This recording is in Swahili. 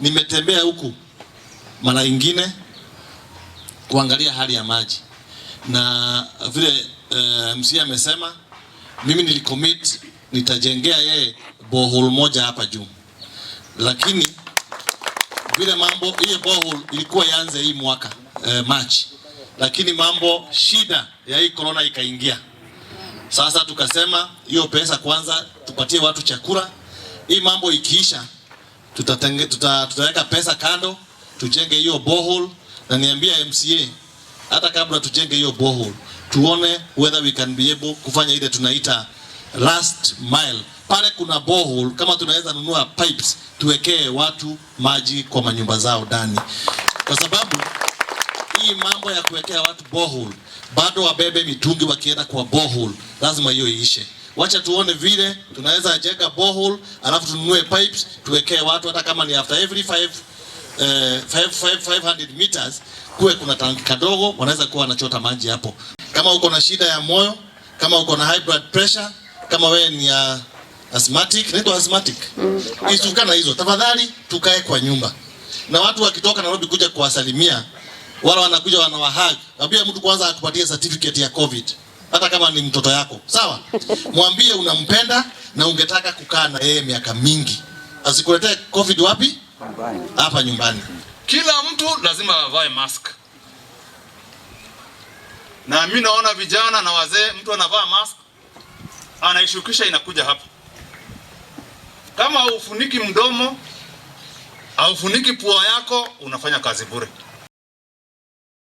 Nimetembea huku mara ingine kuangalia hali ya maji na vile MCA amesema, mimi nilicommit nitajengea yeye borehole moja hapa juu, lakini vile mambo hiyo borehole ilikuwa ianze hii mwaka March, lakini mambo shida ya hii corona ikaingia. Sasa tukasema hiyo pesa kwanza tupatie watu chakula. Hii mambo ikiisha, tutaweka pesa kando tujenge hiyo borehole, na niambia MCA hata kabla tujenge hiyo borehole tuone whether we can be able kufanya ile tunaita last mile. Pale kuna borehole, kama tunaweza nunua pipes tuwekee watu maji kwa manyumba zao ndani, kwa sababu hii mambo ya kuwekea watu borehole bado wabebe mitungi wakienda kwa borehole, lazima hiyo iishe. Wacha tuone vile tunaweza jenga borehole, alafu tununue pipes tuwekee watu, hata kama ni after every 500 meters kuwe kuna tanki kadogo, wanaweza kuwa wanachota maji hapo. Kama uko na shida ya moyo, kama uko na high blood pressure, kama wewe ni ya asthmatic, naitwa asthmatic, isukana hizo, tafadhali tukae kwa nyumba. Na watu wakitoka Nairobi kuja kuwasalimia, wala wanakuja wanawahug, ambia mtu kwanza akupatie certificate ya COVID, hata kama ni mtoto yako, sawa? Mwambie unampenda na ungetaka kukaa na yeye miaka mingi, asikuletee COVID wapi? Hapa nyumbani. Kila mtu lazima avae mask, na mimi naona vijana na wazee, mtu anavaa mask anaishukisha inakuja hapa. Kama haufuniki mdomo, haufuniki pua yako, unafanya kazi bure.